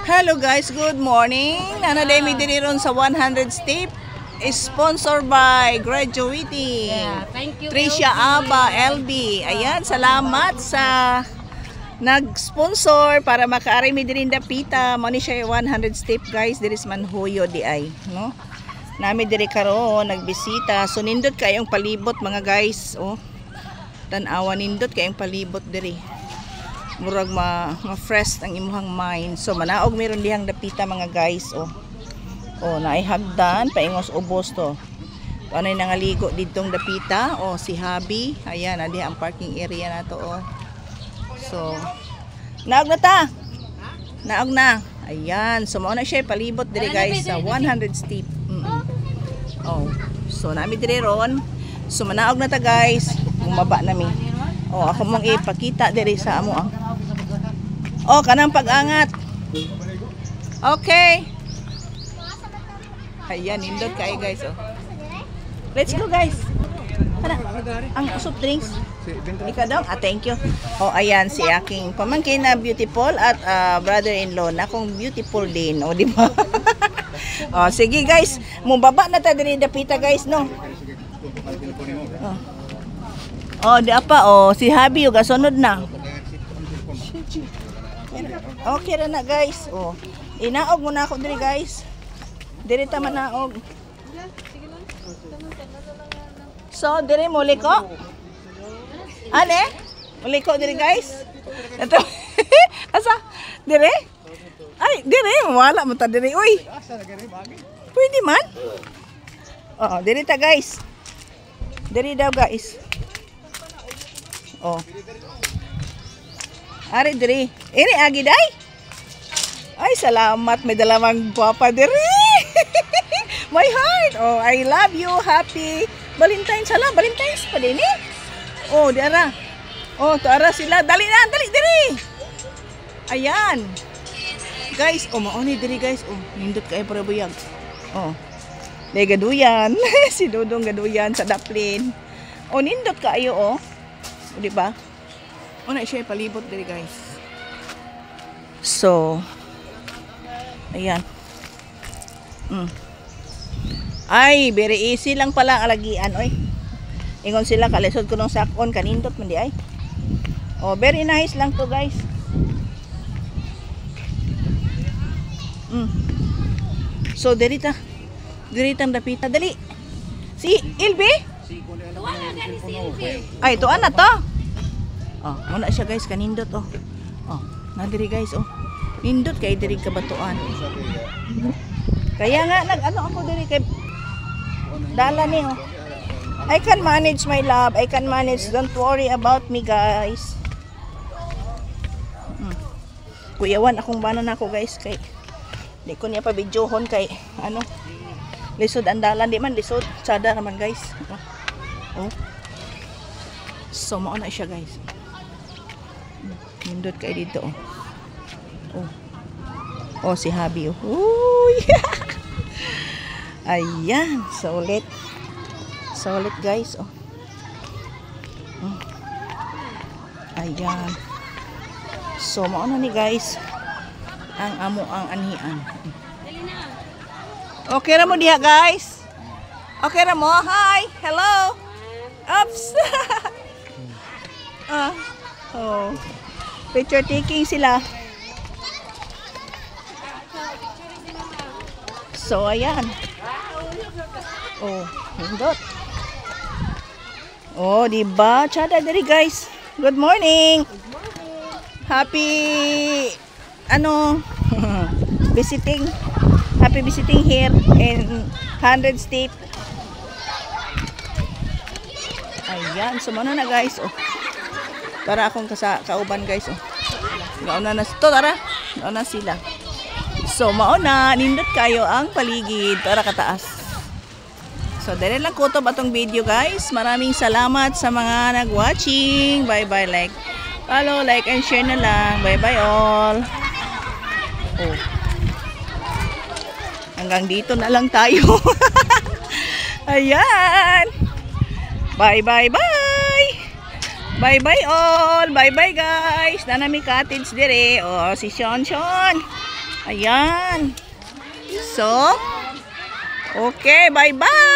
Hello guys, good morning. Naa na mi diri ron sa 100 Step. Is sponsored by graduating. Yeah, thank you. Tricia Aba LB. Ayan, salamat sa nag-sponsor para makaari mi diri dapita. Mao ni siya 100 Step, guys, diri sa Manhuyo diay, no? Naa mi diri karon nagbisita. So nindot kayong palibot, mga guys, oh. Tan-awa, nindot kayong palibot diri. Murag ma-fresh ang imuhang mind. So manaog meron dihang dapita, mga guys, oh. Oh, naay hagdan paingos ubos to. Ano yung nangaligo ditong dapita? Oh, si Habi. Ayan, adi ang parking area na to, oh. So, naog na ta. Naog na. Ayan, so mao na siya palibot diri, guys, sa 100 Step. Oh, so naa mi diri ron. So manaog na ta, guys. Bumaba na mi. Oh, ako mong ipakita diri sa amo ah. Oh, kanang pag-angat. Okay. Ayan, nindot kayo, guys, oh. Let's go, guys. Kana, ang soft drinks. Ikaw daw? Ah, thank you. Oh, ayan, si aking pamangkin na beautiful at brother-in-law na akong beautiful din. Oh, di ba? Oh, sige guys, mubaba na ta diri dapita, guys, no? Oh. Oh, di apa oh, si Habi yung gasunod na. Okay ra na, guys. Oh. Inaog muna ako diri, guys. Diri ta manaog. So, diri mo liko. Ane? Muliko diri, guys. Ito. Asa? Diri? Ay, diri. Wala mo ta diri. Uy. Pwede man. Oh, diri ta, guys. Diri daw, guys. Oh. Ari diri. Ini agi day. Ay, salamat. May dalawang gwapa diri. My heart. Oh, I love you. Happy Valentine's. Hala, Valentine's pa din eh. Oh, di ara. Oh, to ara sila. Dali na, dali diri. Ayan. Guys, oh, mao ni diri, guys. Oh, nindot kay para buyag. Oh. Day gaduyan. Si Dudong gaduyan sa daplin. Oh, nindot kaayo oh. O, di ba? O na siya palibot diri, guys. So, ayan. Ay, very easy lang pala ang alagian, oy. Ingon sila kalisod ko nung sakon kanindot man di ay. Oh, very nice lang to, guys. So, diri ta. Diri tang dapita, dali. Si Ilbi? Ay, tuan na to. Oh, muna siya, guys, kanindot oh. Oh, na diri, guys, oh. Nindot kay diri kabatuan. Kaya nga nag ano ako diri kay dala ni oh. I can manage, my love. I can manage. Don't worry about me, guys. Kuyawan akong bana na ako, guys, kay di ko niya pa videohon kay ano, lisod ang dalan. Di man lisod, tsada naman, guys. Oh. Oh. So mao na siya, guys. Nindot kay dito oh. Oh. Oh, si Habi oh. Uy. Ayan, solid. Solid, guys, oh. Ayan. So mao na ni, guys, ang amo ang anhian. Okay ra mo diha, guys? Okay ra mo? Hi. Hello. Oops. Ah. Oh. Picture taking sila. So ayan. Oh, nindot. Oh, di ba? Tsada diri, guys. Good morning. Happy ano visiting. Happy visiting here in 100 Step. Ayan, so na, guys. Oh. Tara akong kauban, guys, oh. Gauna na to, tara. Gauna sila. So mao na, nindot kayo ang paligid. Tara kataas. So dere lang kutob atong video, guys. Maraming salamat sa mga nag-watching. Bye bye, like, follow, like and share na lang. Bye bye all. Oh. Hanggang dito na lang tayo. Ayan. Bye bye bye. Bye bye all. Bye bye, guys. Naa na mi cottage dire. Oh, si Sean Sean. Ayan. So, okay, bye-bye.